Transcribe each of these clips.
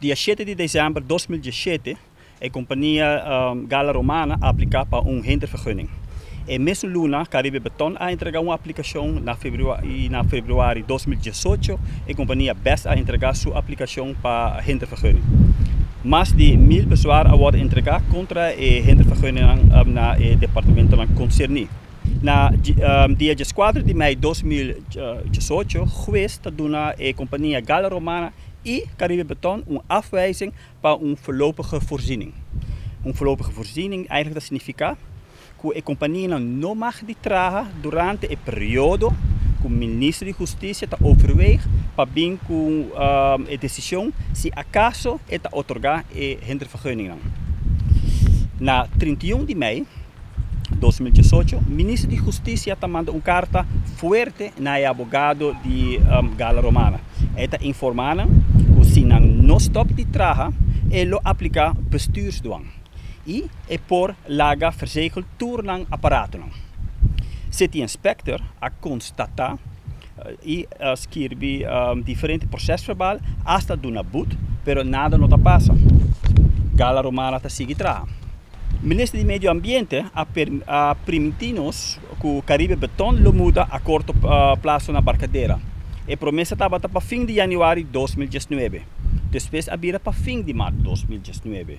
Dia 7 di december 2017, e compania Gala Romana a aplica pa un hindervergunning. E mesun luna, Caribe Beton a entrega un aplicacion na februari, na februari 2018, e compania Best a entrega su aplicacion pa hindervergunning. Mas di 1000 bezwaar a wordo entrega contra e hindervergunning na e departamento concerni. Na dia 4 di mei 2018, hues ta duna e compania Gala Romana y Caribe Beton un afwijzing pa un voorlopige voorziening. Un voorlopige voorziening eigenlijk ta significa cu e compania no mag di traha durante e periodo cu minister di Husticia ta overweeg pa bin cu e decision si acaso e ta otorga e hindervergunning. Na 31 di mei 2018, minister di Husticia ta manda un carta fuerte na e abogado di Gala Romana. E ta informa cu si nan no stop di traha, e lo aplica bestuursdwang. Y e por laga verzegel tur nan aparato. City Inspector a constata y skirbi diferente procesverbaal hasta duna boet, pero nada no ta pasa. Gala Romana ta sigui traha. Minister di Medio Ambiente a permiti nos cu Caribe Beton lo muda a corto plazo na Barcadera. E promesa tabata pa fin di januari 2019. Despues a bira pa fin di maart 2019.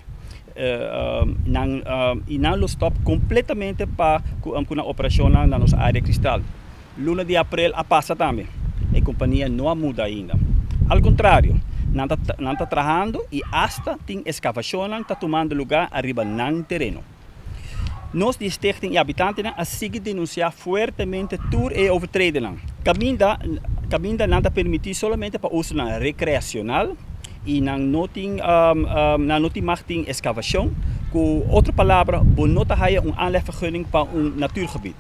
Y nan lo stop completamente pa cu e operacion na nos area cristal. Luna di april a pasa tambe. E compania no a muda ainda. Al contrario, nan ta trahando y hasta tin excavacion ta tumando luga ariba nan tereno. Nos di Stichting y Habitanten a sigui denuncia fuertemente tur e overtredingen. Caminda nan ta permiti solamente pa uso recreacional y nan no tin mag tin excavacion. Cu otro palabra, bo no ta haya un aanlegvergunning pa un natuurgebied.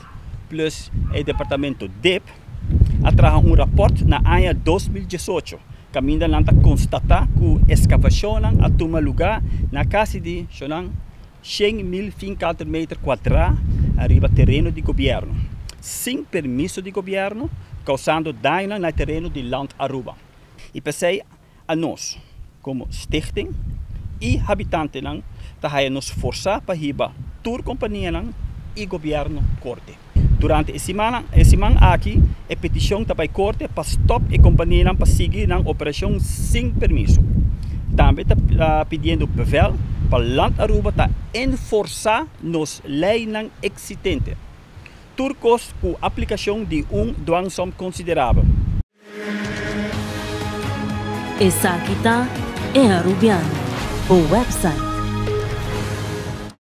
Plus, e departamento DIP a traha un rapport na aña 2018. Caminda nan ta constata cu excavacion a tuma luga na casi di 100 mil vierkante meter cuadra ariba tereno di gobierno, sin permiso di gobierno, causando daño na tereno di Land Aruba. Y pesey a nos, como stichting y habitantenan, ta haya nos forsa pa hiba tur companianan y gobierno corte. Durante e siman aki, e peticion ta bay corte pa stop e companianan pa sigui nan operacion sin permiso. Tambe ta pidiendo bevel pa Land Aruba ta enforsa nos leynan existente. Tur cos cu aplicacion di un dwangsom considerabel. Esaki ta E Arubiano, e website.